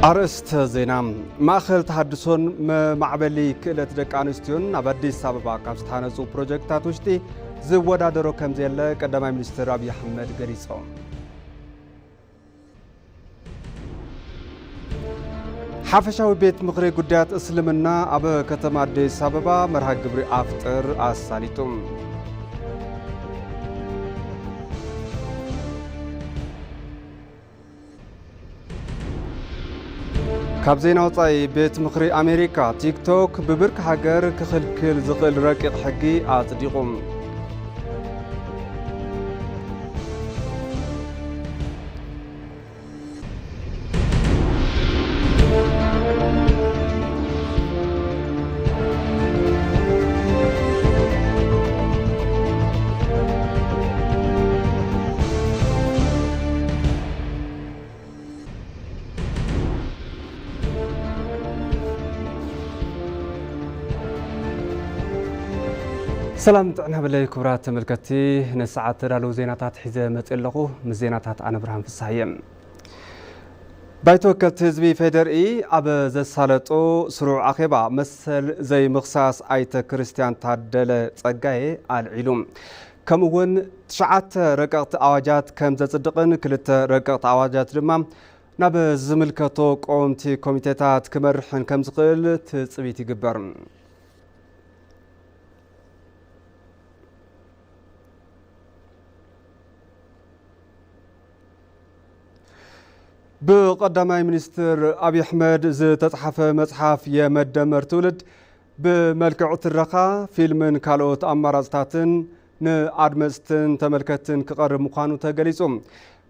ኣርእስተ ዜና። ማእኸል ተሃድሶን መማዕበሊ ክእለት ደቂ ኣንስትዮን ኣብ ኣዲስ ኣበባ ካብ ዝተሃነፁ ፕሮጀክትታት ውሽጢ ዝወዳደሮ ከም ዘየለ ቀዳማይ ሚኒስትር ኣብይ ኣሕመድ ገሊፆም። ሓፈሻዊ ቤት ምኽሪ ጉዳያት እስልምና ኣብ ከተማ ኣዲስ ኣበባ መርሃ ግብሪ ኣፍጥር ኣሳሊጡ። ካብ ዜና ወጻኢ፣ ቤት ምኽሪ ኣሜሪካ ቲክቶክ ብብርኪ ሃገር ክኽልክል ዝኽእል ረቂቕ ሕጊ ኣጽዲቑ። ሰላም ጥዕና በለይ ክቡራት ተመልከትቲ፣ ንሰዓት ተዳለዉ ዜናታት ሒዘ መፅእ ኣለኹ። ምስ ዜናታት ኣነ ብርሃን ፍስሃየ። ባይቶ ወከልቲ ህዝቢ ፌደርኢ ኣብ ዘሳለጦ ስሩዕ ኣኼባ መሰል ዘይምኽሳስ ኣይተ ክርስቲያን ታደለ ጸጋዬ ኣልዒሉ። ከምኡ እውን ትሽዓተ ረቀቕቲ ኣዋጃት ከም ዘጽድቕን ክልተ ረቀቕቲ ኣዋጃት ድማ ናብ ዝምልከቶ ቀወምቲ ኮሚቴታት ክመርሕን ከም ዝኽእል ትጽቢት ይግበር። ብቐዳማይ ሚኒስትር ኣብይ ኣሕመድ ዝተጻሕፈ መጽሓፍ የመደመር ትውልድ ብመልክዕ ትረኻ፣ ፊልምን ካልኦት ኣማራጽታትን ንኣድመጽትን ተመልከትን ክቐርብ ምዃኑ ተገሊጹ።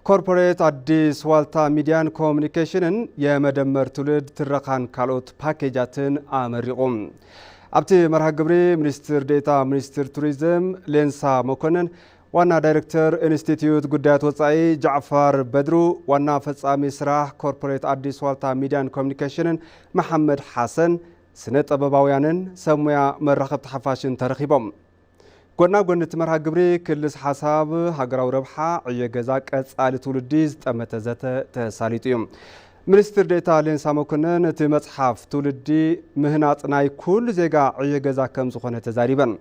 ኮርፖሬት ኣዲስ ዋልታ ሚድያን ኮሙኒኬሽንን የመደመር ትውልድ ትረኻን ካልኦት ፓኬጃትን ኣመሪቑ። ኣብቲ መርሃ ግብሪ ሚኒስትር ዴኤታ ሚኒስትር ቱሪዝም ሌንሳ መኮንን፣ ዋና ዳይሬክተር ኢንስቲትዩት ጉዳያት ወጻኢ ጃዕፋር በድሩ፣ ዋና ፈጻሚ ስራሕ ኮርፖሬት ኣዲስ ዋልታ ሚድያን ኮሙኒኬሽንን መሓመድ ሓሰን፣ ስነ ጥበባውያንን ሰብ ሞያ መራኸብቲ ሓፋሽን ተረኺቦም። ጎና ጎኒ እቲ መርሃ ግብሪ ክልስ ሓሳብ፣ ሃገራዊ ረብሓ፣ ዕዮ ገዛ፣ ቀጻሊ ትውልዲ ዝጠመተ ዘተ ተሳሊጡ እዩ። ሚኒስትር ዴኤታ ሌንሳ መኮንን እቲ መጽሓፍ ትውልዲ ምህናጽ ናይ ኩሉ ዜጋ ዕዮ ገዛ ከም ዝኾነ ተዛሪበን።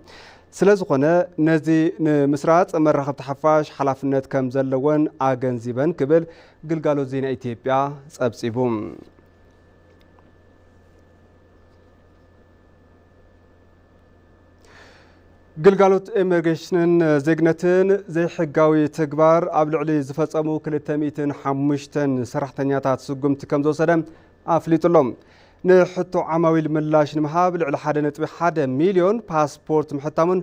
ስለ ዝኾነ ነዚ ንምስራጽ መራኸብቲ ሓፋሽ ሓላፍነት ከም ዘለወን ኣገንዚበን ክብል ግልጋሎት ዜና ኢትዮጵያ ጸብጺቡ። ግልጋሎት ኢሚግሬሽንን ዜግነትን ዘይሕጋዊ ተግባር ኣብ ልዕሊ ዝፈጸሙ ክልተ ሚእትን ሓሙሽተን ሰራሕተኛታት ስጉምቲ ከም ዝወሰደ ኣፍሊጡ ኣሎ። ንሕቶ ዓማዊል ምላሽ ንምሃብ ልዕሊ ሓደ ነጥቢ ሓደ ሚልዮን ፓስፖርት ምሕታሙን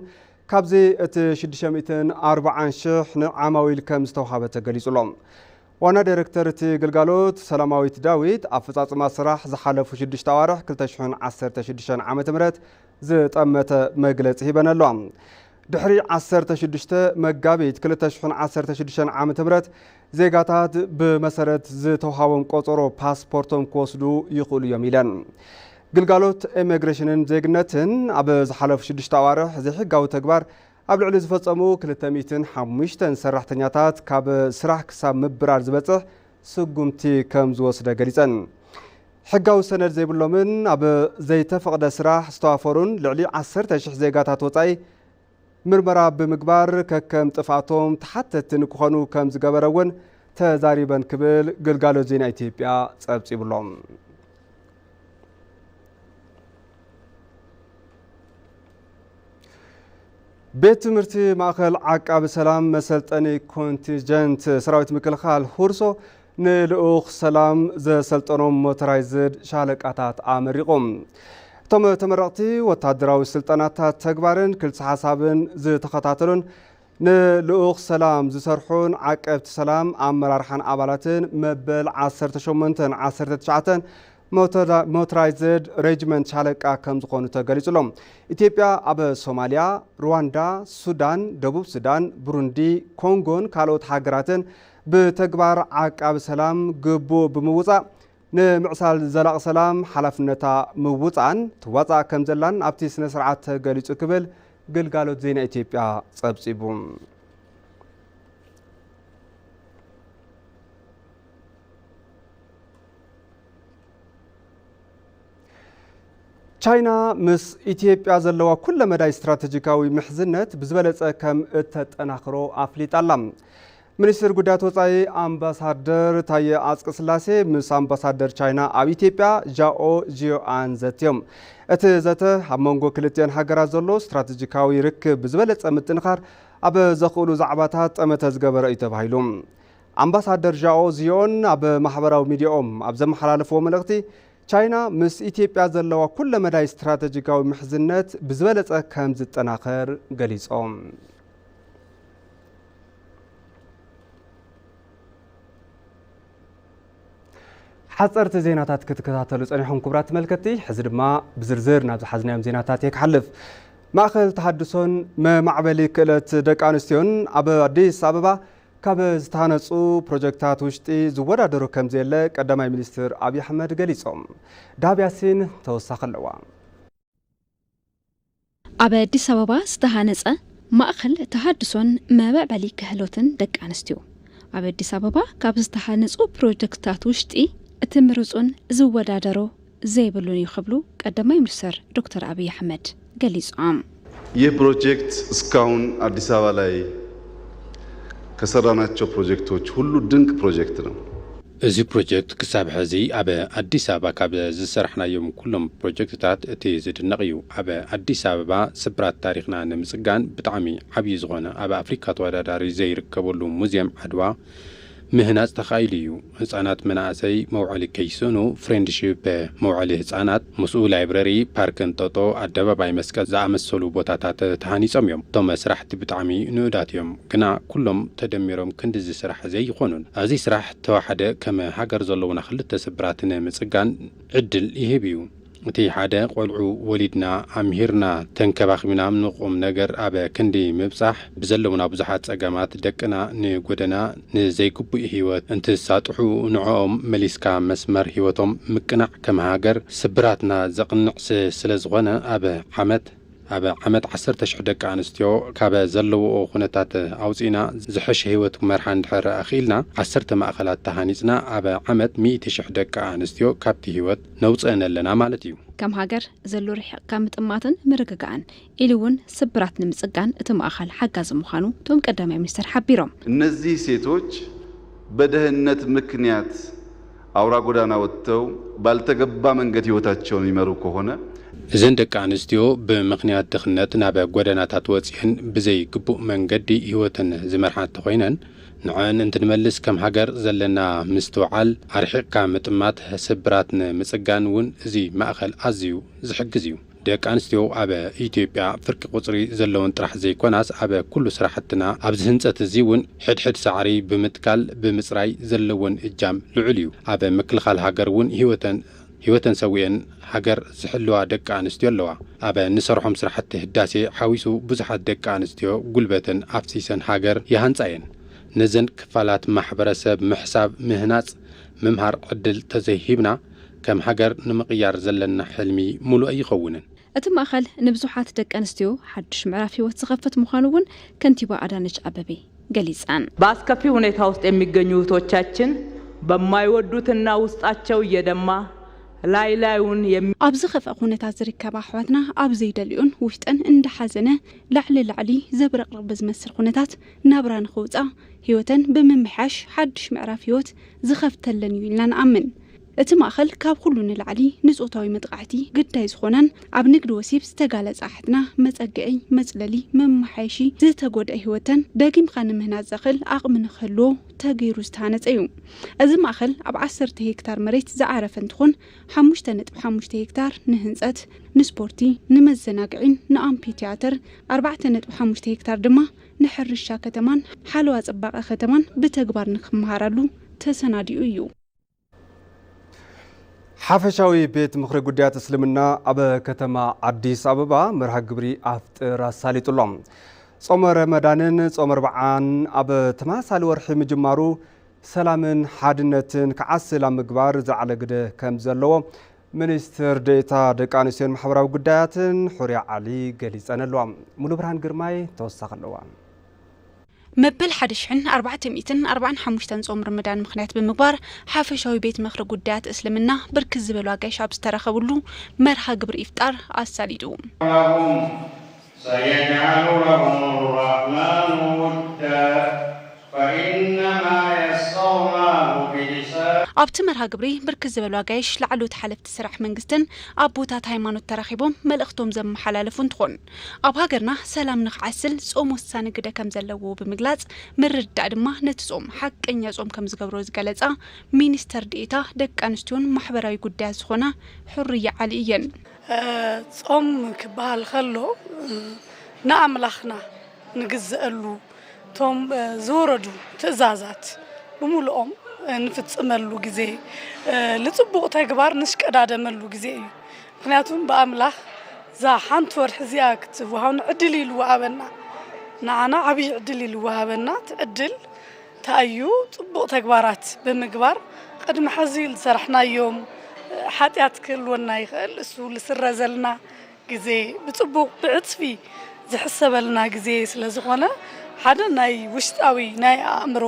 ካብዚ እቲ ሽዱሽተ ሚእትን ኣርባዓን ሽሕ ንዓማዊል ከም ዝተውሃበ ተገሊጹ ኣሎ። ዋና ዳይሬክተር እቲ ግልጋሎት ሰላማዊት ዳዊት፣ ኣፈጻጽማ ስራሕ ዝሓለፉ ሽዱሽተ ኣዋርሕ ክልተ ሽሕን ዓሰርተ ሽዱሽተን ዓመተ ምህረት ዝጠመተ መግለጺ ሂበን ኣለዋ። ድሕሪ ዓሰርተ ሽዱሽተ መጋቢት ክልተ ሽሕን ዓሰርተ ሽዱሽተን ዓመተ ምህረት ዜጋታት ብመሰረት ዝተውሃቦም ቆጸሮ ፓስፖርቶም ክወስዱ ይኽእሉ እዮም ኢለን። ግልጋሎት ኢሚግሬሽንን ዜግነትን ኣብ ዝሓለፉ ሽዱሽተ ኣዋርሕ ዘይሕጋዊ ተግባር ኣብ ልዕሊ ዝፈጸሙ ክልተ ሚእትን ሓሙሽተን ሰራሕተኛታት ካብ ስራሕ ክሳብ ምብራር ዝበጽሕ ስጉምቲ ከም ዝወስደ ገሊጸን። ሕጋዊ ሰነድ ዘይብሎምን ኣብ ዘይተፈቕደ ስራሕ ዝተዋፈሩን ልዕሊ ዓሰርተ ሽሕ ዜጋታት ወጻኢ ምርመራ ብምግባር ከከም ጥፍኣቶም ተሓተትቲ ንክኾኑ ከም ዝገበረ እውን ተዛሪበን ክብል ግልጋሎት ዜና ኢትዮጵያ ጸብጺቡ ኣሎ። ቤት ትምህርቲ ማእኸል ዓቃቢ ሰላም መሰልጠኒ ኮንቲንጀንት ሰራዊት ምክልኻል ሁርሶ ንልኡኽ ሰላም ዘሰልጠኖም ሞተራይዝድ ሻለቃታት ኣመሪቑ። እቶም ተመረቕቲ ወታደራዊ ስልጠናታት ተግባርን ክልተ ሓሳብን ዝተኸታተሉን ንልኡኽ ሰላም ዝሰርሑን ዓቀብቲ ሰላም ኣመራርሓን ኣባላትን መበል ዓሰርተ ሸሞንተን ዓሰርተ ትሽዓተን ሞተራ-፣ ሞተራይዝድ ሬጅመንት ሻለቃ ከም ዝኾኑ ተገሊጹ ኣሎ። ኢትዮጵያ ኣብ ሶማልያ፣ ሩዋንዳ፣ ሱዳን፣ ደቡብ ሱዳን፣ ብሩንዲ፣ ኮንጎን ካልኦት ሃገራትን ብተግባር ዓቃቢ ሰላም ግቡእ ብምውጻእ ንምዕሳል ዘላቒ ሰላም ሓላፍነታ ምውጻእን ትዋጻእ ከም ዘላን ኣብቲ ስነ ስርዓት ተገሊጹ ክብል ግልጋሎት ዜና ኢትዮጵያ ጸብጺቡ። ቻይና ምስ ኢትዮጵያ ዘለዋ ኩለመዳይ ስትራተጂካዊ ምሕዝነት ብዝበለጸ ከም እተጠናኽሮ ኣፍሊጣ ኣላ። ሚኒስትር ጉዳያት ወጻኢ ኣምባሳደር ታየ ኣጽቀስላሴ ምስ ኣምባሳደር ቻይና ኣብ ኢትዮጵያ ጃኦ ጂዮኣን ዘትዮም። እቲ ዘተ ኣብ መንጎ ክልቲኣን ሃገራት ዘሎ ስትራተጂካዊ ርክብ ብዝበለጸ ምጥንኻር ኣብ ዘኽእሉ ዛዕባታት ጠመተ ዝገበረ እዩ ተባሂሉ። ኣምባሳደር ጃኦ ዚዮን ኣብ ማሕበራዊ ሚዲያኦም ኣብ ዘመሓላለፍዎ መልእኽቲ፣ ቻይና ምስ ኢትዮጵያ ዘለዋ ኩለመዳይ ስትራተጂካዊ ምሕዝነት ብዝበለጸ ከም ዝጠናኸር ገሊጾም። ሓጸርቲ ዜናታት ክትከታተሉ ጸኒሕኩም ክቡራት ተመልከትቲ፣ ሕዚ ድማ ብዝርዝር ናብ ዝሓዝናዮም ዜናታት እየ ክሓልፍ። ማእኸል ተሃድሶን መማዕበሊ ክእለት ደቂ ኣንስትዮን ኣብ ኣዲስ ኣበባ ካብ ዝተሃነፁ ፕሮጀክታት ውሽጢ ዝወዳደሩ ከም ዘየለ ቀዳማይ ሚኒስትር ኣብይ ኣሕመድ ገሊፆም። ዳብ ያሲን ተወሳኺ ኣለዋ። ኣብ ኣዲስ ኣበባ ዝተሃነፀ ማእኸል ተሃድሶን መበዕበሊ ክህሎትን ደቂ ኣንስትዮ። ኣብ ኣዲስ ኣበባ ካብ ዝተሃነፁ ፕሮጀክታት ውሽጢ እቲ ምሩፁን ዝወዳደሮ ዘይብሉን እዩ ክብሉ ቀዳማይ ሚኒስትር ዶክተር ኣብይ ኣሕመድ ገሊፆም። ይህ ፕሮጀክት እስካሁን አዲስ አበባ ላይ ከሰራናቸው ፕሮጀክቶች ሁሉ ድንቅ ፕሮጀክት ነው። እዚ ፕሮጀክት ክሳብ ሕዚ ኣብ ኣዲስ ኣበባ ካብ ዝሰራሕናዮም ኩሎም ፕሮጀክትታት እቲ ዝድነቕ እዩ። ኣብ ኣዲስ ኣበባ ስብራት ታሪኽና ንምጽጋን ብጣዕሚ ዓብዪ ዝኾነ ኣብ ኣፍሪካ ተወዳዳሪ ዘይርከበሉ ሙዚየም ዓድዋ ምህናፅ ተኻኢሉ እዩ። ህፃናት መናእሰይ መውዓሊ ከይስእኑ ፍሬንድሺፕ መውዓሊ ህፃናት፣ ምስኡ ላይብረሪ፣ ፓርክ እንጦጦ፣ ኣደባባይ መስቀል ዝኣመሰሉ ቦታታት ተሃኒፆም እዮም። እቶም ስራሕቲ ብጣዕሚ ንኡዳት እዮም፣ ግና ኩሎም ተደሚሮም ክንድዚ ስራሕ ዘይኾኑን። ኣብዚ ስራሕ ተዋሓደ ከም ሃገር ዘለውና ክልተ ስብራት ንምፅጋን ዕድል ይህብ እዩ። እቲ ሓደ ቆልዑ ወሊድና ኣምሂርና ተንከባኺብና ንቁም ነገር ኣብ ክንዲ ምብጻሕ ብዘለውና ብዙሓት ጸገማት ደቅና ንጎደና ንዘይግቡእ ህይወት እንትሳጥሑ ንዕኦም መሊስካ መስመር ህይወቶም ምቅናዕ ከም ሃገር ስብራትና ዘቕንዕ ስ- ስለ ዝኾነ ኣብ ዓመት ኣብ ዓመት ዓሰርተ ሽሕ ደቂ ኣንስትዮ ካብ ዘለውኦ ኩነታት ኣውፂእና ዝሐሸ ህይወት ክመርሓ እንድሕር ኣኽኢልና ዓሰርተ ማእኸላት ተሃኒፅና ኣብ ዓመት ሚእቲ ሽሕ ደቂ ኣንስትዮ ካብቲ ህይወት ነውፅአን ኣለና ማለት እዩ። ከም ሃገር ዘሎ ርሕቕ ካብ ምጥማትን ምርግጋእን ኢሉ እውን ስብራት ንምፅጋን እቲ ማእኸል ሓጋዚ ምዃኑ እቶም ቀዳማይ ሚኒስትር ሓቢሮም። እነዚህ ሴቶች በድህነት ምክንያት አውራ ጎዳና ወጥተው ባልተገባ መንገድ ህይወታቸውን ይመሩ ከሆነ እዘን ደቂ ኣንስትዮ ብምኽንያት ድኽነት ናብ ጎደናታት ወፂአን ብዘይ ግቡእ መንገዲ ህይወተን ዝመርሓ እንተኾይነን ንዐን እንትንመልስ ከም ሃገር ዘለና ምስትውዓል ኣርሒቕካ ምጥማት ስብራት ንምፅጋን እውን እዚ ማእኸል ኣዝዩ ዝሕግዝ እዩ። ደቂ ኣንስትዮ ኣብ ኢትዮጵያ ፍርቂ ቁፅሪ ዘለወን ጥራሕ ዘይኮናስ ኣብ ኩሉ ስራሕትና ኣብዚ ህንፀት እዚ እውን ሕድሕድ ሳዕሪ ብምትካል ብምፅራይ ዘለወን እጃም ልዑል እዩ። ኣብ ምክልኻል ሃገር እውን ህይወተን ህይወተን ሰዊኤን ሃገር ዝሕልዋ ደቂ ኣንስትዮ ኣለዋ። ኣብ እንሰርሖም ስራሕቲ ህዳሴ ሓዊሱ ብዙሓት ደቂ ኣንስትዮ ጉልበተን ኣፍሲሰን ሃገር ይሃንፃ እየን። ነዘን ክፋላት ማሕበረሰብ ምሕሳብ ምህናፅ ምምሃር ዕድል ተዘይሂብና ከም ሃገር ንምቕያር ዘለና ሕልሚ ሙሉእ ኣይኸውንን። እቲ ማእኸል ንብዙሓት ደቂ ኣንስትዮ ሓዱሽ ምዕራፍ ህይወት ዝኸፍት ምዃኑ እውን ከንቲባ ኣዳነች ኣበቤ ገሊፀን። በአስከፊ ሁኔታ ውስጥ የሚገኙ እህቶቻችን በማይወዱትና ውስጣቸው እየደማ ላይ ላዩን የሚ። ኣብ ዝኸፍአ ኩነታት ዝርከባ ኣሕዋትና ኣብ ዘይደልዮን ውሽጠን እንዳሓዘነ ላዕሊ ላዕሊ ዘብረቕርቕ ብዝመስል ኩነታት ናብራ ንኽውፃ ህይወተን ብምምሕያሽ ሓዱሽ ምዕራፍ ህይወት ዝኸፍተለን እዩ ኢልና ንኣምን። እቲ ማእኸል ካብ ኩሉ ንላዕሊ ንፆታዊ መጥቓዕቲ ግዳይ ዝኾነን ኣብ ንግዲ ወሲብ ዝተጋለፃ ኣሓትና መፀግዒ፣ መፅለሊ፣ መመሓየሺ ዝተጎድአ ህይወተን ደጊምካ ንምህናፅ ዘኽእል ዓቕሚ ንክህልዎ ተገይሩ ዝተሃነፀ እዩ። እዚ ማእኸል ኣብ ዓሰርተ ሄክታር መሬት ዝዓረፈ እንትኾን ሓሙሽተ ነጥቢ ሓሙሽተ ሄክታር ንህንፀት፣ ንስፖርቲ፣ ንመዘናግዒን ንኣምፒ ቲያትር፣ ኣርባዕተ ነጥቢ ሓሙሽተ ሄክታር ድማ ንሕርሻ ከተማን ሓለዋ ፅባቐ ከተማን ብተግባር ንክመሃራሉ ተሰናዲኡ እዩ። ሓፈሻዊ ቤት ምኽሪ ጉዳያት እስልምና ኣብ ከተማ ኣዲስ ኣበባ መርሃ ግብሪ ኣፍጥር ኣሳሊጡ ኣሎ። ጾመ ረመዳንን ጾመ ኣርብዓን ኣብ ተመሳሳሊ ወርሒ ምጅማሩ ሰላምን ሓድነትን ክዓስል ኣብ ምግባር ዝለዓለ ግደ ከም ዘለዎ ሚኒስትር ዴኤታ ደቂ ኣንስትዮን ማሕበራዊ ጉዳያትን ሑርያ ዓሊ ገሊጸን ኣለዋ። ሙሉብርሃን ግርማይ ተወሳኺ ኣለዋ። መበል ሓደ ሽሕን ኣርባዕተ ሚእትን ኣርባዓን ሓሙሽተን ጾም ረመዳን ምኽንያት ብምግባር፣ ሓፈሻዊ ቤት ምኽሪ ጉዳያት እስልምና ብርክት ዝበሉ ኣጋይሽ ኣብ ዝተረኸብሉ መርሃ ግብሪ ኢፍጣር ኣሳሊጡ። لهم سيجعل لهم الرحمن ودا فإنما يسرناه بلسانك ኣብቲ መርሃ ግብሪ ብርክት ዝበሉ ኣጋይሽ፣ ላዕለዎት ሓለፍቲ ስራሕ መንግስትን ኣቦታት ሃይማኖት ተራኺቦም መልእኽቶም ዘመሓላለፉ እንትኾን፣ ኣብ ሃገርና ሰላም ንኽዓስል ጾም ወሳኒ ግደ ከም ዘለዎ ብምግላጽ፣ ምርድዳእ ድማ ነቲ ጾም ሓቀኛ ጾም ከም ዝገብሮ ዝገለጻ ሚኒስተር ዲኤታ ደቂ ኣንስትዮን ማሕበራዊ ጉዳያት ዝኾና ሑርያ ዓሊ እየን። ጾም ክበሃል ከሎ ንኣምላኽና ንግዝአሉ፣ እቶም ዝወረዱ ትእዛዛት ብምሉኦም ንፍጽመሉ ግዜ፣ ንጽቡቕ ተግባር ንሽቀዳደመሉ ግዜ እዩ። ምኽንያቱም ብኣምላኽ እዛ ሓንቲ ወርሒ እዚኣ ክትወሃብና ዕድል ኢሉ ወሃበና። ንዓና ዓብዪ ዕድል ኢሉ ወሃበና። እቲ ዕድል እንታይ እዩ? ጽቡቕ ተግባራት ብምግባር ቅድሚ ሕዚ ዝሰራሕናዮም ሓጢኣት ክህልወና ይኽእል፣ እሱ ዝስረዘልና ግዜ ብጽቡቕ ብዕጽፊ ዝሕሰበልና ግዜ ስለ ዝኾነ ሓደ ናይ ውሽጣዊ ናይ ኣእምሮ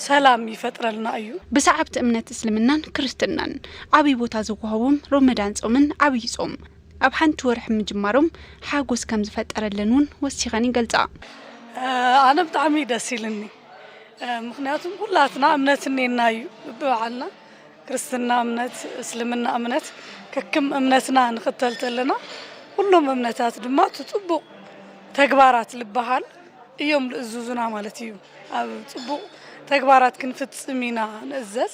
ሰላም ይፈጥረልና እዩ። ብሰዓብቲ እምነት እስልምናን ክርስትናን ዓብዪ ቦታ ዝወሃቦም ሮመዳን ጾምን ዓብዪ ጾም ኣብ ሓንቲ ወርሒ ምጅማሮም ሓጎስ ከም ዝፈጠረለን እውን ወሲኸን ይገልጻ። ኣነ ብጣዕሚ ደስ ኢልኒ። ምኽንያቱም ኩላትና እምነት እኔና እዩ ብበዓልና ክርስትና እምነት፣ እስልምና እምነት ከክም እምነትና ንኽተል ተለና ኩሎም እምነታት ድማ እቲ ጽቡቕ ተግባራት ልበሃል እዮም ልእዝዙና ማለት እዩ። ኣብ ጽቡቕ ተግባራት ክንፍጽም ኢና ንእዘዝ፣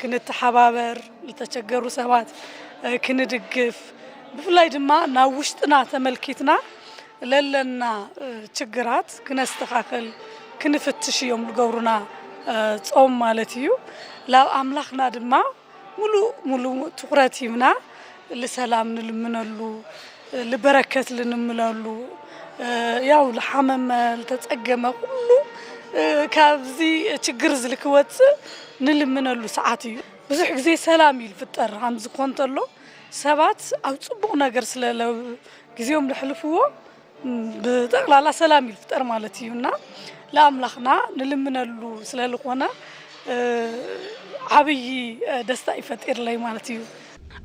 ክንተሓባበር፣ ዝተቸገሩ ሰባት ክንድግፍ፣ ብፍላይ ድማ ናብ ውሽጥና ተመልኪትና ለለና ችግራት ክነስተኻኽል ክንፍትሽ እዮም ዝገብሩና ጾም ማለት እዩ። ላብ ኣምላኽና ድማ ሙሉእ ሙሉእ ትኹረት ሂብና ልሰላም ንልምነሉ፣ ልበረከት ልንምነሉ፣ ያው ልሓመመ ልተጸገመ ኩሉ ካብዚ ችግር እዚ ልክወጽእ ንልምነሉ ሰዓት እዩ። ብዙሕ ግዜ ሰላም እዩ ልፍጠር። ከምዚ ክኾን ተሎ ሰባት ኣብ ጽቡቕ ነገር ስለ ግዜኦም ለሕልፍዎ ብጠቕላላ ሰላም ይፍጠር ማለት እዩ እና ለኣምላኽና ንልምነሉ ስለልኾነ ዓብዪ ደስታ ይፈጢርለይ ማለት እዩ።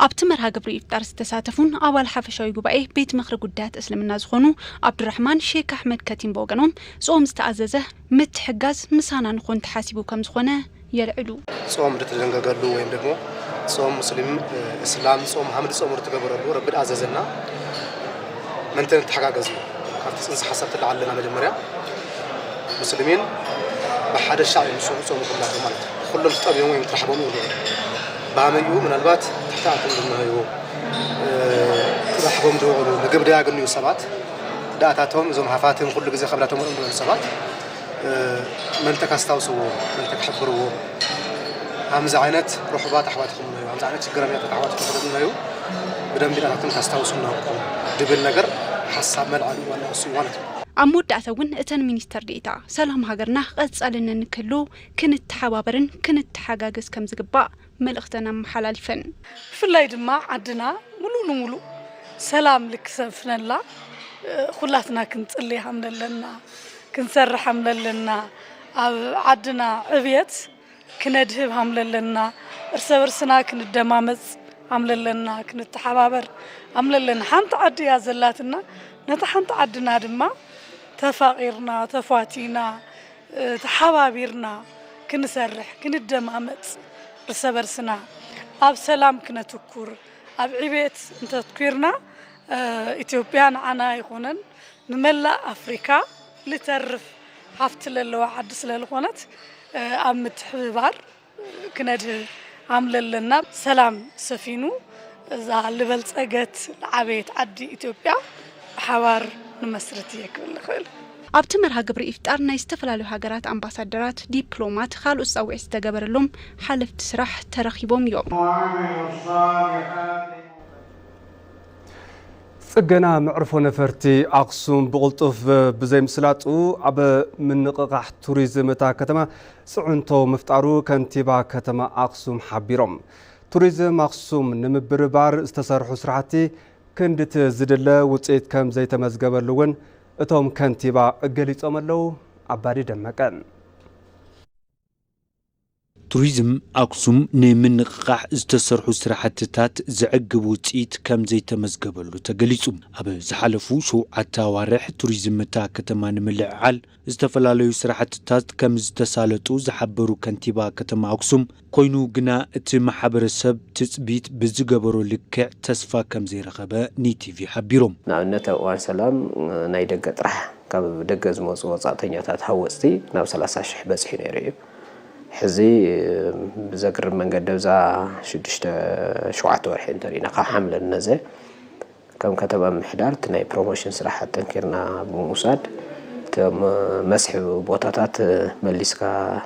ኣብቲ መርሃ ግብሪ ኢፍጣር ዝተሳተፉን ኣባል ሓፈሻዊ ጉባኤ ቤት ምኽሪ ጉዳያት እስልምና ዝኾኑ ኣብዱራሕማን ሼክ ኣሕመድ ከቲም ብወገኖም ጾም ዝተኣዘዘ ምትሕጋዝ ምሳና ንኾን ተሓሲቡ ከም ዝኾነ የልዕሉ። ጾም ዝተደንገገሉ ወይም ደግሞ ጾም ሙስሊም እስላም ጾም ሐምድ ጾም ዝተገበረሉ ረቢ ዝኣዘዘና ምእንቲ ንተሓጋገዝ እዩ። ካብቲ ጽንሰ ሓሳብ ትለዓል ኣለና መጀመርያ ሙስሊሚን ብሓደ ሻዕ እዮም ዝጾሙ ጾሙ ኩላቶም ማለት እዩ። ኩሎም ተጠምዮም ወይም ተራሕቦም ይውዕሉ። ብሃመይ እዩ ምናልባት ትሕቲ ኣቶም ዝመሃይዎ ተራሕቦም ዝውዕሉ ምግብ ደያግንዩ ሰባት ደኣታቶም እዞም ሃፋትም ኩሉ ግዜ ከብዳቶም ወርም ዝውዕሉ ሰባት ምእንቲ ከስታውስዎም ምእንቲ ክሕብርዎም ሃምዚ ዓይነት ርሑባት ኣሕዋትኩም እዩ ሃምዚ ዓይነት ችግረኛታት ኣሕዋትኩም ስለዝነዩ ብደንቢ ዳታትን ከስታውሱ ናውኩም ድብል ነገር ሓሳብ መልዓሉ ዋና እሱ ማለት እዩ። ኣብ መወዳእታ እውን እተን ሚኒስተር ዴኤታ ሰላም ሃገርና ቀጻልነት ንክህሉ ክንተሓባበርን ክንተሓጋገዝ ከም ዝግባእ መልእኽተን ኣመሓላሊፈን። ብፍላይ ድማ ዓድና ሙሉእ ንሙሉእ ሰላም ልክሰፍነላ ኩላትና ክንጽሊ ሃምለለና ክንሰርሕ ሃምለለና ኣብ ዓድና ዕብየት ክነድህብ ሃምለለና እርሰ በርስና ክንደማመጽ ሃምለለና ክንተሓባበር ሃምለለና ሓንቲ ዓዲ እያ ዘላትና ነታ ሓንቲ ዓድና ድማ ተፋቒርና ተፏቲና ተሓባቢርና ክንሰርሕ ክንደማመጽ እርሰ በርስና ኣብ ሰላም ክነትኩር ኣብ ዕቤት እንተትኲርና ኢትዮጵያ ንዓና ኣይኮነን ንመላእ ኣፍሪካ ልተርፍ ሃፍቲ ለለዋ ዓዲ ስለልኾነት ኣብ ምትሕብባር ክነድህብ ኣምለለና ሰላም ሰፊኑ እዛ ልበልፀገት ልዓበየት ዓዲ ኢትዮጵያ ብሓባር ንመስርት እየ ክብል ንኽእል። ኣብቲ መርሃ ግብሪ ኢፍጣር ናይ ዝተፈላለዩ ሃገራት ኣምባሳደራት፣ ዲፕሎማት፣ ካልኦት ፃውዒት ዝተገበረሎም ሓለፍቲ ስራሕ ተረኺቦም እዮም። ጽገና መዕርፎ ነፈርቲ ኣኽሱም ብቕልጡፍ ብዘይምስላጡ ኣብ ምንቕቓሕ ቱሪዝም እታ ከተማ ጽዕንቶ ምፍጣሩ ከንቲባ ከተማ ኣኽሱም ሓቢሮም። ቱሪዝም ኣኽሱም ንምብርባር ዝተሰርሑ ስራሕቲ ክንድቲ ዝድለ ውፅኢት ከም ዘይተመዝገበሉ እውን እቶም ከንቲባ ገሊፆም ኣለዉ። ኣባዲ ደመቀ። ቱሪዝም ኣክሱም ንምንቕቓሕ ዝተሰርሑ ስራሕትታት ዘዕግብ ውፅኢት ከም ዘይተመዝገበሉ ተገሊፁ። ኣብ ዝሓለፉ ሸውዓተ ኣዋርሕ ቱሪዝም እታ ከተማ ንምልዕዓል ዝተፈላለዩ ስራሕትታት ከም ዝተሳለጡ ዝሓበሩ ከንቲባ ከተማ ኣክሱም፣ ኮይኑ ግና እቲ ማሕበረሰብ ትፅቢት ብዝገበሮ ልክዕ ተስፋ ከም ዘይረኸበ ንኢቲቪ ሓቢሮም። ንኣብነት ኣብ እዋን ሰላም ናይ ደገ ጥራሕ ካብ ደገ ዝመፁ ወፃእተኛታት ሃወፅቲ ናብ ሰላሳ ሽሕ በፂሑ ነይሩ እዩ። ሕዚ ብዘግርም መንገዲ ኣብዛ ሽዱሽተ ሸውዓተ ወርሒ እንተሪእና ካብ ሓምለ ንነዘ ከም ከተማ ምምሕዳር እቲ ናይ ፕሮሞሽን ስራሕ ኣጠንኪርና ብምውሳድ እቶም መስሕብ ቦታታት መሊስካ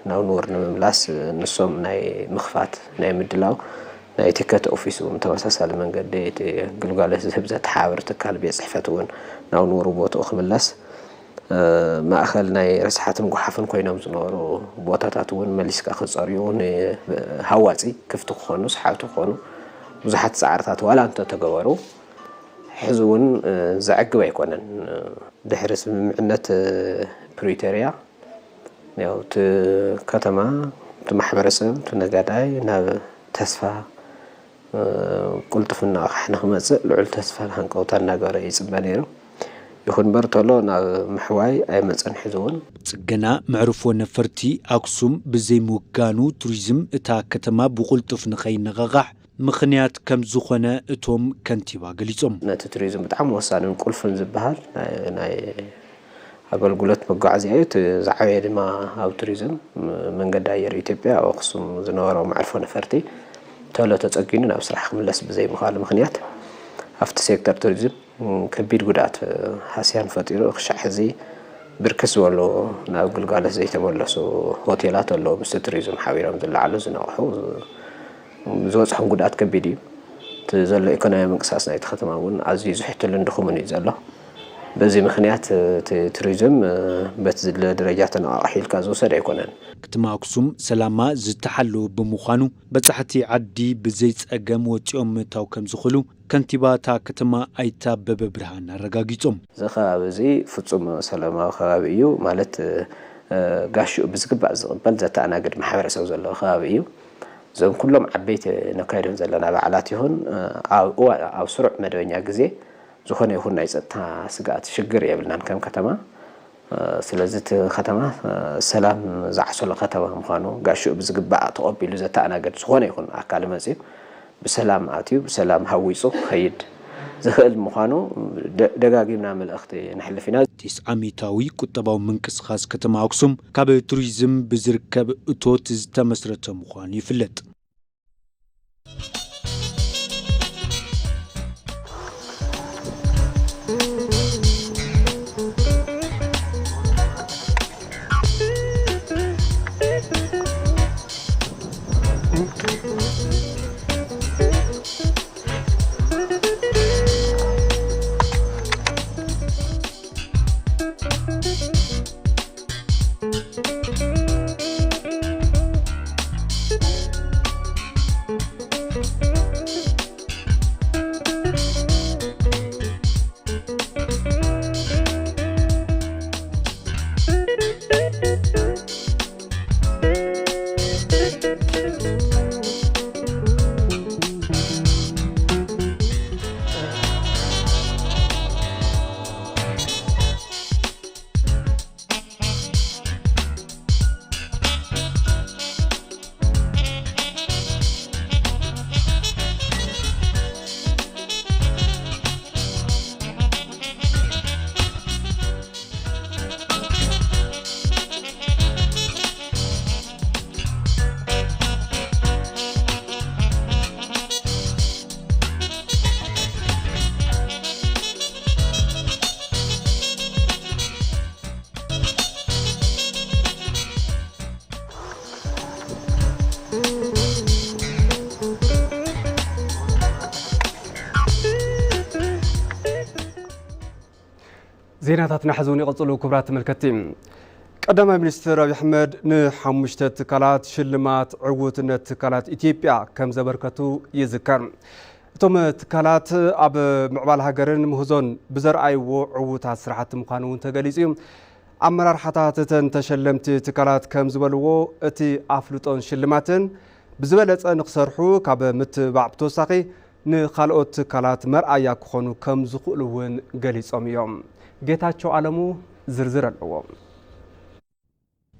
ናብ ንቡር ንምምላስ ንሶም ናይ ምኽፋት ናይ ምድላው ናይ ቲከት ኦፊስ እውን ተመሳሳሊ መንገዲ እቲ ግልጋሎት ዝህብ ዘተሓባብር ትካል ቤት ፅሕፈት እውን ናብ ንቡር ቦትኡ ክምለስ ማእኸል ናይ ርስሓትን ጓሓፍን ኮይኖም ዝነበሩ ቦታታት እውን መሊስካ ክፀርዩ ንሃዋፂ ክፍቲ ክኾኑ ሰሓብቲ ክኾኑ ብዙሓት ፃዕርታት ዋላ እንተተገበሩ ሕዚ እውን ዘዕግብ ኣይኮነን። ድሕሪ ስምምዕነት ፕሪቶርያ ያው እቲ ከተማ እቲ ማሕበረሰብ እቲ ነጋዳይ ናብ ተስፋ ቅልጡፍና ኣቕሓ ንክመፅእ ልዑል ተስፋን ሃንቀውታ እናገበረ ይፅበ ነይሩ። ይኹን እምበር ተሎ ናብ ምሕዋይ ኣይመፀን። ሕዚ እውን ፅገና መዕርፎ ነፈርቲ ኣክሱም ብዘይምውጋኑ ቱሪዝም እታ ከተማ ብቕልጡፍ ንኸይነቓቓሕ ምኽንያት ከም ዝኾነ እቶም ከንቲባ ገሊፆም። ነቲ ቱሪዝም ብጣዕሚ ወሳንን ቁልፍን ዝበሃል ናይ ኣገልግሎት መጓዓዝያ እዩ። እቲ ዝዓበየ ድማ ኣብ ቱሪዝም መንገዲ ኣየር ኢትዮጵያ ኣብ ኣክሱም ዝነበሮ መዕርፎ ነፈርቲ ቶሎ ተፀጊኑ ናብ ስራሕ ክምለስ ብዘይምኽኣሉ ምኽንያት ኣብቲ ሴክተር ቱሪዝም ከቢድ ጉድኣት ሃስያን ፈጢሩ ክሻዕ ሕዚ ብርክት ዝበሉ ናብ ግልጋሎት ዘይተመለሱ ሆቴላት ኣለዉ። ምስቲ ቱሪዝም ሓቢሮም ዝለዓሉ ዝነቕሑ ዝበፅሖም ጉድኣት ከቢድ እዩ። እቲ ዘሎ ኢኮኖሚያዊ ምንቅስቃስ ናይቲ ከተማ እውን ኣዝዩ ዝሕትልን ድኹምን እዩ ዘሎ። በዚ ምኽንያት እቲ ቱሪዝም በቲ ዝድለ ደረጃ ተነቓቒሑ ኢልካ ዝውሰድ ኣይኮነን። ከተማ ኣክሱም ሰላማ ዝተሓለወ ብምዃኑ በፃሕቲ ዓዲ ብዘይ ፀገም ወፂኦም ምእታው ከም ዝኽእሉ ከንቲባ እታ ከተማ ኣይተ ኣበበ ብርሃን ኣረጋጊፆም። እዚ ከባቢ እዚ ፍፁም ሰላማዊ ከባቢ እዩ ማለት ጋሽኡ ብዝግባእ ዝቕበል ዘተኣናግድ ማሕበረሰብ ዘለዎ ከባቢ እዩ። እዞም ኩሎም ዓበይቲ ነካይዶም ዘለና በዓላት ይኹን ኣብ እዋን ኣብ ስሩዕ መደበኛ ግዜ ዝኾነ ይኹን ናይ ፀጥታ ስግኣት ሽግር የብልናን ከም ከተማ። ስለዚ እቲ ከተማ ሰላም ዝዓሰሎ ከተማ ምዃኑ ጋሽኡ ብዝግባእ ተቐቢሉ ዘተኣናገድ ዝኾነ ይኹን ኣካል መፅዩ ብሰላም ኣትዩ ብሰላም ሃዊፁ ክኸይድ ዝኽእል ምዃኑ ደጋጊምና መልእኽቲ ነሕልፍ ኢና። ቴስዓ ሚእታዊ ቁጠባዊ ምንቅስቓስ ከተማ ኣክሱም ካብ ቱሪዝም ብዝርከብ እቶት ዝተመስረተ ምዃኑ ይፍለጥ። ዜናታትና ሕዚ እውን ይቕፅሉ። ክቡራት ተመልከትቲ፣ ቀዳማይ ሚኒስትር ኣብይ ኣሕመድ ንሓሙሽተ ትካላት ሽልማት ዕውትነት ትካላት ኢትዮጵያ ከም ዘበርከቱ ይዝከር። እቶም ትካላት ኣብ ምዕባል ሃገርን ምህዞን ብዘርኣይዎ ዕዉታት ስራሕቲ ምዃኑ እውን ተገሊፁ እዩ። ኣመራርሓታት እተን ተሸለምቲ ትካላት ከም ዝበልዎ፣ እቲ ኣፍልጦን ሽልማትን ብዝበለጸ ንክሰርሑ ካብ ምትብባዕ ብተወሳኺ፣ ንኻልኦት ትካላት መርኣያ ክኾኑ ከም ዝኽእሉ እውን ገሊጾም እዮም። ጌታቸው ኣለሙ ዝርዝር ኣለዎ።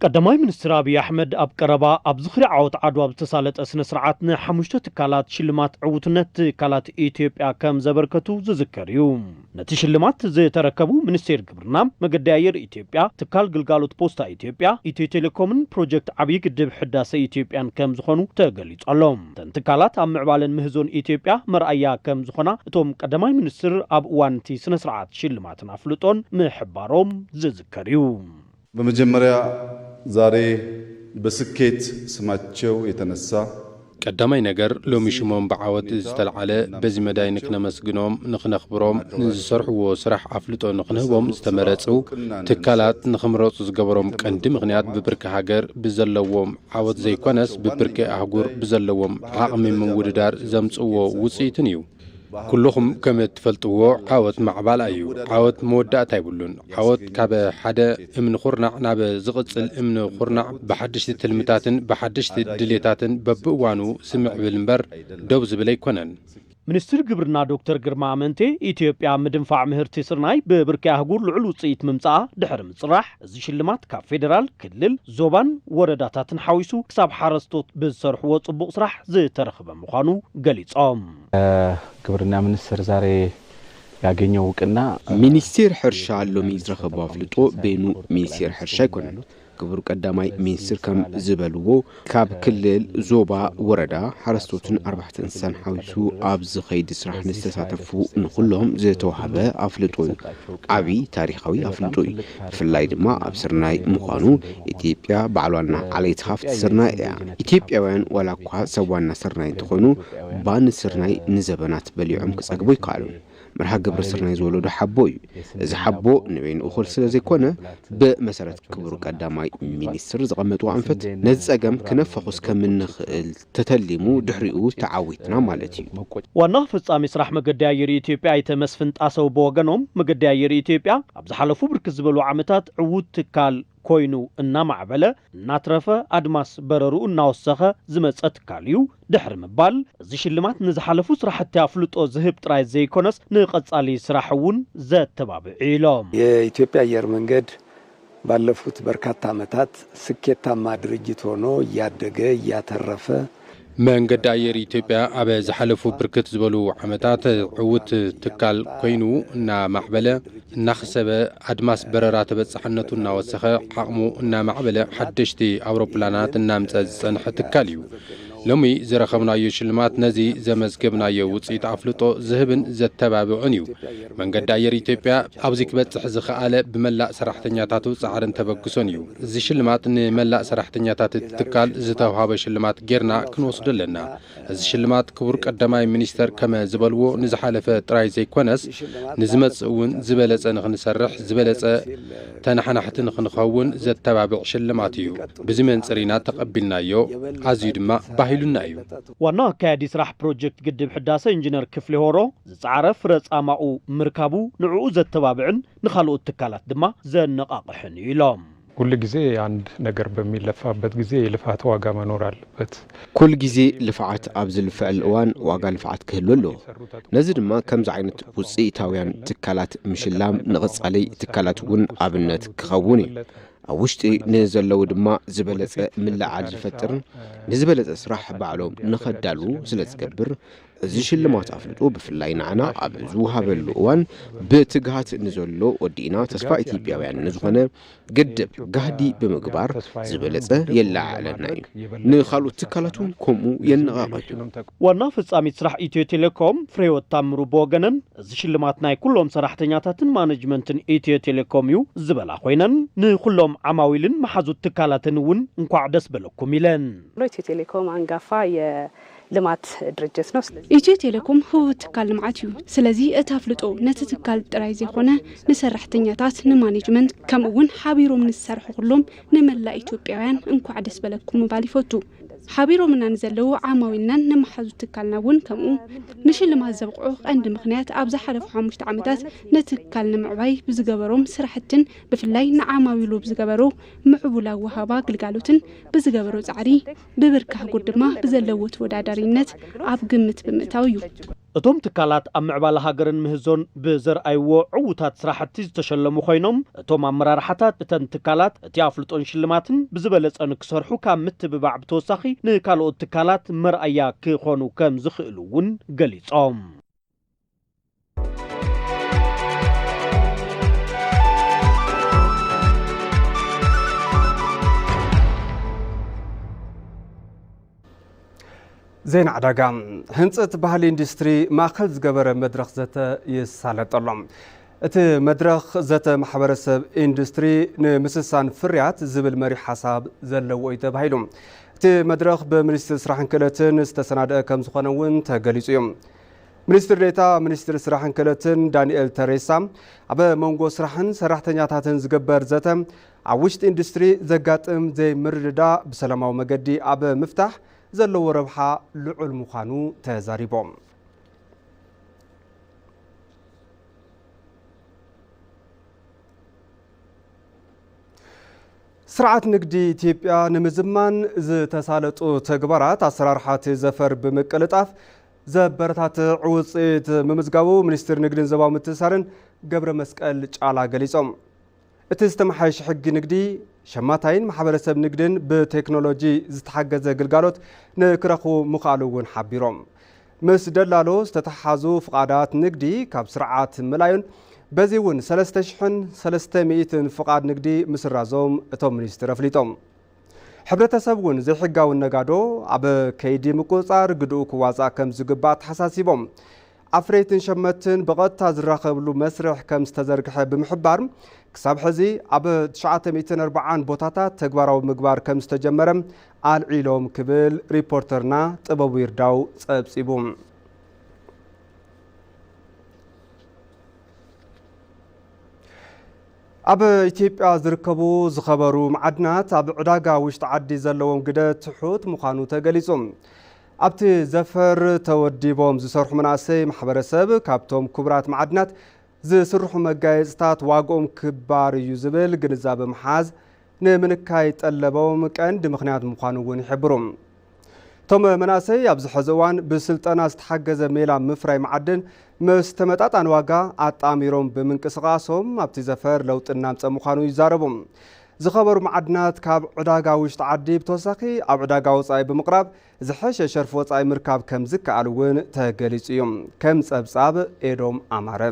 ቀዳማይ ሚኒስትር ኣብይ ኣሕመድ ኣብ ቀረባ ኣብ ዝኽሪ ዓወት ዓድዋ ብዝተሳለጠ ስነ ስርዓት ንሓሙሽተ ትካላት ሽልማት ዕውትነት ትካላት ኢትዮጵያ ከም ዘበርከቱ ዝዝከር እዩ። ነቲ ሽልማት ዝተረከቡ ሚኒስቴር ግብርና፣ መገዲ ኣየር ኢትዮጵያ፣ ትካል ግልጋሎት ፖስታ ኢትዮጵያ፣ ኢትዮ ቴሌኮምን ፕሮጀክት ዓብዪ ግድብ ሕዳሰ ኢትዮጵያን ከም ዝኾኑ ተገሊጹ ኣሎ። እተን ትካላት ኣብ ምዕባለን ምህዞን ኢትዮጵያ መርኣያ ከም ዝኾና እቶም ቀዳማይ ሚኒስትር ኣብ እዋን እቲ ስነ ስርዓት ሽልማትን ኣፍልጦን ምሕባሮም ዝዝከር እዩ። በመጀመሪያ ዛሬ በስኬት ስማቸው የተነሳ ቀዳማይ ነገር ሎሚ ሽሞም ብዓወት ዝተልዓለ በዚ መዳይ ንክነመስግኖም፣ ንክነኽብሮም፣ ንዝሰርሕዎ ስራሕ ኣፍልጦ ንክንህቦም ዝተመረፁ ትካላት ንክምረፁ ዝገበሮም ቀንዲ ምኽንያት ብብርኪ ሃገር ብዘለዎም ዓወት ዘይኮነስ ብብርኪ ኣህጉር ብዘለዎም ዓቕሚ ምውድዳር ዘምፅእዎ ውፅኢትን እዩ። ኩልኹም ከም እትፈልጥዎ ዓወት ማዕባል እዩ። ዓወት መወዳእታ የብሉን። ዓወት ካብ ሓደ እምኒ ኩርናዕ ናብ ዝቕጽል እምኒ ኩርናዕ ብሓደሽቲ ትልምታትን ብሓደሽቲ ድሌታትን በብእዋኑ ዝምዕብል እምበር ደው ዝብል ኣይኮነን። ሚኒስትር ግብርና ዶክተር ግርማ ኣመንቴ፣ ኢትዮጵያ ምድንፋዕ ምህርቲ ስርናይ ብብርኪ ኣህጉር ልዑል ውፅኢት ምምፅኣ ድሕሪ ምፅራሕ፣ እዚ ሽልማት ካብ ፌዴራል፣ ክልል፣ ዞባን ወረዳታትን ሓዊሱ ክሳብ ሓረስቶት ብዝሰርሕዎ ፅቡቕ ስራሕ ዝተረኽበ ምዃኑ ገሊፆም። ግብርና ሚኒስቴር ዛሬ ያገኘው እውቅና ሚኒስቴር ሕርሻ ሎሚ ዝረኸቦ ኣፍልጦ በይኑ ሚኒስቴር ሕርሻ ኣይኮነን። ክቡር ቀዳማይ ሚኒስትር ከም ዝበልዎ፣ ካብ ክልል፣ ዞባ፣ ወረዳ፣ ሓረስቶትን ኣርባሕቲ እንስሳን ሓዊሱ ኣብዚ ኸይዲ ስራሕ ንዝተሳተፉ ንኹሎም ዝተዋህበ ኣፍልጦ እዩ። ዓብዪ ታሪኻዊ ኣፍልጦ እዩ። ብፍላይ ድማ ኣብ ስርናይ ምዃኑ፣ ኢትዮጵያ በዓል ዋና ዓሌት ሃፍቲ ስርናይ እያ። ኢትዮጵያውያን ዋላ እኳ ሰብ ዋና ስርናይ እንተኾኑ፣ ባኒ ስርናይ ንዘበናት በሊዖም ክጸግቡ ኣይከኣሉን። መርሃ ግብሪ ስርናይ ዝወለዶ ሓቦ እዩ። እዚ ሓቦ ንበይኑ እኹል ስለ ዘይኮነ፣ ብመሰረት ክቡር ቀዳማይ ሚኒስትር ዘቐመጥዎ ኣንፈት፣ ነዚ ጸገም ክነፋኹስ ከም እንኽእል ተተሊሙ፣ ድሕሪኡ ተዓዊትና ማለት እዩ። ዋና ኣፈጻሚ ስራሕ መገዲ ኣየር ኢትዮጵያ ኣይተ መስፍን ጣሰው ብወገኖም፣ መገዲ ኣየር ኢትዮጵያ ኣብ ዝሓለፉ ብርክት ዝበሉ ዓመታት ዕዉት ትካል ኮይኑ እናማዕበለ፣ እናትረፈ ኣድማስ በረርኡ እናወሰኸ ዝመጸ ትካል እዩ ድሕሪ ምባል፣ እዚ ሽልማት ንዝሓለፉ ስራሕቲ ኣፍልጦ ዝህብ ጥራይ ዘይኮነስ ንቐጻሊ ስራሕ እውን ዘተባብዕ እዩ ኢሎም። የኢትዮጵያ አየር መንገድ ባለፉት በርካታ ዓመታት ስኬታማ ድርጅት ሆኖ እያደገ እያተረፈ መንገዲ ኣየር ኢትዮጵያ ኣብ ዝሓለፉ ብርክት ዝበሉ ዓመታት ዕዉት ትካል ኮይኑ እናማዕበለ እናኸሰበ ኣድማስ በረራ ተበፃሕነቱ እናወሰኸ ዓቕሙ እናማዕበለ ሓደሽቲ ኣውሮፕላናት እናምፀ ዝፀንሐ ትካል እዩ። ሎሚ ዝረኸብናዮ ሽልማት ነዚ ዘመዝገብናዮ ውፅኢት ኣፍልጦ ዝህብን ዘተባብዕን እዩ። መንገዲ ኣየር ኢትዮጵያ ኣብዚ ክበፅሕ ዝኸኣለ ብመላእ ሰራሕተኛታቱ ፃዕርን ተበግሶን እዩ። እዚ ሽልማት ንመላእ ሰራሕተኛታት እቲ ትካል ዝተውሃበ ሽልማት ጌርና ክንወስዶ ኣለና። እዚ ሽልማት ክቡር ቀዳማይ ሚኒስተር ከመ ዝበልዎ ንዝሓለፈ ጥራይ ዘይኮነስ ንዝመፅእ እውን ዝበለፀ ንክንሰርሕ ዝበለፀ ተናሓናሕቲ ንክንኸውን ዘተባብዕ ሽልማት እዩ። ብዚ መንፅር ኢና ተቐቢልናዮ፣ ኣዝዩ ድማ ባሂሉና እዩ። ዋና ኣካያዲ ስራሕ ፕሮጀክት ግድብ ሕዳሰ ኢንጂነር ክፍሌ ሆሮ ዝፀዓረ ፍረ ፃማኡ ምርካቡ ንዕኡ ዘተባብዕን ንካልኦት ትካላት ድማ ዘነቓቕሕን እዩ ኢሎም። ሁል ጊዜ አንድ ነገር በሚለፋበት ጊዜ የልፋት ዋጋ መኖር አለበት። ኩል ጊዜ ልፍዓት ኣብ ዝልፍዐል እዋን ዋጋ ልፍዓት ክህሉ ኣለዎ። ነዚ ድማ ከምዚ ዓይነት ውፅኢታውያን ትካላት ምሽላም ንቐፃሊ ትካላት እውን ኣብነት ክኸውን እዩ። ኣብ ውሽጢ ንዘለዉ ድማ ዝበለፀ ምልዓል ዝፈጥርን ንዝበለፀ ስራሕ ባዕሎም ንኸዳልዉ ስለ ዝገብር እዚ ሽልማት ኣፍልጦ ብፍላይ ንዓና ኣብ ዝወሃበሉ እዋን ብትግሃት ንዘሎ ወዲእና ተስፋ ኢትዮጵያውያን ንዝኾነ ግድብ ጋህዲ ብምግባር ዝበለፀ የለዓዕለና እዩ። ንኻልኦት ትካላት እውን ከምኡ የነቓቕሕ እዩ። ዋና ፈጻሚት ስራሕ ኢትዮ ቴሌኮም ፍሬህይወት ታምሩ ብወገነን እዚ ሽልማት ናይ ኩሎም ሰራሕተኛታትን ማነጅመንትን ኢትዮ ቴሌኮም እዩ ዝበላ ኮይነን ንኩሎም ዓማዊልን መሓዙት ትካላትን እውን እንኳዕ ደስ በለኩም ኢለን። ኢትዮ ቴሌኮም አንጋፋ የልማት ድርጅት ነው። ስለዚህ ኢትዮ ቴሌኮም ህቡብ ትካል ልምዓት እዩ። ስለዚ እቲ ኣፍልጦ ነቲ ትካል ጥራይ ዘይኮነ ንሰራሕተኛታት፣ ንማኔጅመንት ከምኡ እውን ሓቢሮም ንዝሰርሑ ኩሎም ንመላእ ኢትዮጵያውያን እንኳዕ ደስ በለኩም ምባል ይፈቱ። ሓቢሮምና ንዘለዉ ዓማዊልናን ንመሓዙ ትካልና እውን ከምኡ። ንሽልማት ዘብቕዑ ቀንዲ ምኽንያት ኣብ ዝሓለፉ ሓሙሽተ ዓመታት ንትካል ንምዕባይ ብዝገበሮም ስራሕትን ብፍላይ ንዓማዊሉ ብዝገበሮ ምዕቡላዊ ወሃባ ግልጋሎትን ብዝገበሮ ጻዕሪ ብብርኪ ኣህጉር ድማ ብዘለዎ ተወዳዳሪነት ኣብ ግምት ብምእታው እዩ። እቶም ትካላት ኣብ ምዕባለ ሃገርን ምህዞን ብዘርኣይዎ ዕዉታት ስራሕቲ ዝተሸለሙ ኮይኖም፣ እቶም ኣመራርሓታት እተን ትካላት እቲ ኣፍልጦን ሽልማትን ብዝበለጸ ንክሰርሑ ካብ ምትብባዕ ብተወሳኺ ንካልኦት ትካላት መርኣያ ክኾኑ ከም ዝኽእሉ እውን ገሊጾም። ዜና ዕዳጋ። ህንፀት ባህሊ ኢንዱስትሪ ማእኸል ዝገበረ መድረኽ ዘተ ይሳለጥ ኣሎ። እቲ መድረኽ ዘተ ማሕበረሰብ ኢንዱስትሪ ንምስሳን ፍርያት ዝብል መሪሕ ሓሳብ ዘለዎ እዩ ተባሂሉ። እቲ መድረኽ ብሚኒስትሪ ስራሕን ክእለትን ዝተሰናደአ ከም ዝኾነ እውን ተገሊፁ እዩ። ሚኒስትር ዴኤታ ሚኒስትሪ ስራሕን ክእለትን ዳንኤል ተሬሳ፣ ኣብ መንጎ ስራሕን ሰራሕተኛታትን ዝግበር ዘተ ኣብ ውሽጢ ኢንዱስትሪ ዘጋጥም ዘይምርድዳእ ብሰላማዊ መገዲ ኣብ ምፍታሕ ዘለዎ ረብሓ ልዑል ምዃኑ ተዛሪቦም። ስርዓት ንግዲ ኢትዮጵያ ንምዝማን ዝተሳለጡ ተግባራት ኣሰራርሓ እቲ ዘፈር ብምቅልጣፍ ዘበረታትዕ ውፅኢት ምምዝጋቡ ሚኒስትር ንግድን ዞባዊ ምትእስሳርን ገብረ መስቀል ጫላ ገሊፆም። እቲ ዝተመሓየሸ ሕጊ ንግዲ ሸማታይን ማሕበረሰብ ንግድን ብቴክኖሎጂ ዝተሓገዘ ግልጋሎት ንክረኽቡ ምኽኣሉ እውን ሓቢሮም። ምስ ደላሎ ዝተተሓሓዙ ፍቓዳት ንግዲ ካብ ስርዓት ምላዩን በዚ እውን ሰለስተ ሽሕን ሰለስተ ሚእትን ፍቓድ ንግዲ ምስራዞም እቶም ሚኒስትር ኣፍሊጦም። ሕብረተሰብ እውን ዘይሕጋዊ ነጋዶ ኣብ ከይዲ ምቁፅፃር ግድኡ ክዋፃእ ከም ዝግባእ ተሓሳሲቦም። ኣፍረይትን ሸመትን ብቐጥታ ዝራኸብሉ መስርሕ ከም ዝተዘርግሐ ብምሕባር፣ ክሳብ ሕዚ ኣብ ትሽዓተ ሚእትን ኣርባዓን ቦታታት ተግባራዊ ምግባር ከም ዝተጀመረ ኣልዒሎም ክብል ሪፖርተርና ጥበቡ ይርዳው ጸብጺቡ። ኣብ ኢትዮጵያ ዝርከቡ ዝኸበሩ መዓድናት ኣብ ዕዳጋ ውሽጢ ዓዲ ዘለዎም ግደ ትሑት ምዃኑ ተገሊጹ። ኣብቲ ዘፈር ተወዲቦም ዝሰርሑ መናእሰይ ማሕበረሰብ ካብቶም ክቡራት መዓድናት ዝስርሑ መጋየፅታት ዋግኦም ክባር እዩ ዝብል ግንዛበ ምሓዝ ንምንካይ ጠለቦም ቀንዲ ምኽንያት ምዃኑ እውን ይሕብሩ። እቶም መናእሰይ ኣብዚ ሕዚ እዋን ብስልጠና ዝተሓገዘ ሜላ ምፍራይ መዓድን ምስ ተመጣጣኒ ዋጋ ኣጣሚሮም ብምንቅስቓሶም ኣብቲ ዘፈር ለውጢ እናምፀ ምዃኑ ይዛረቡ። ዝኸበሩ መዓድናት ካብ ዕዳጋ ውሽጢ ዓዲ ብተወሳኺ ኣብ ዕዳጋ ወፃኢ ብምቕራብ ዝሐሸ ሸርፊ ወፃኢ ምርካብ ከም ዝከኣል እውን ተገሊፁ እዩ። ከም ፀብፃብ ኤዶም ኣማረ።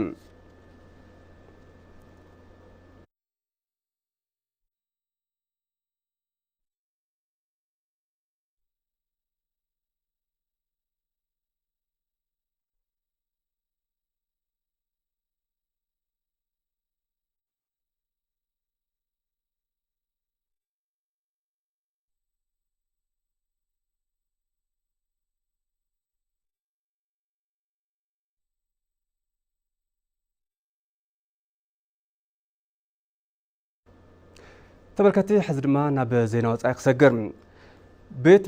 ተመልከቲ፣ ሕዚ ድማ ናብ ዜና ወፃኢ ክሰግር። ቤት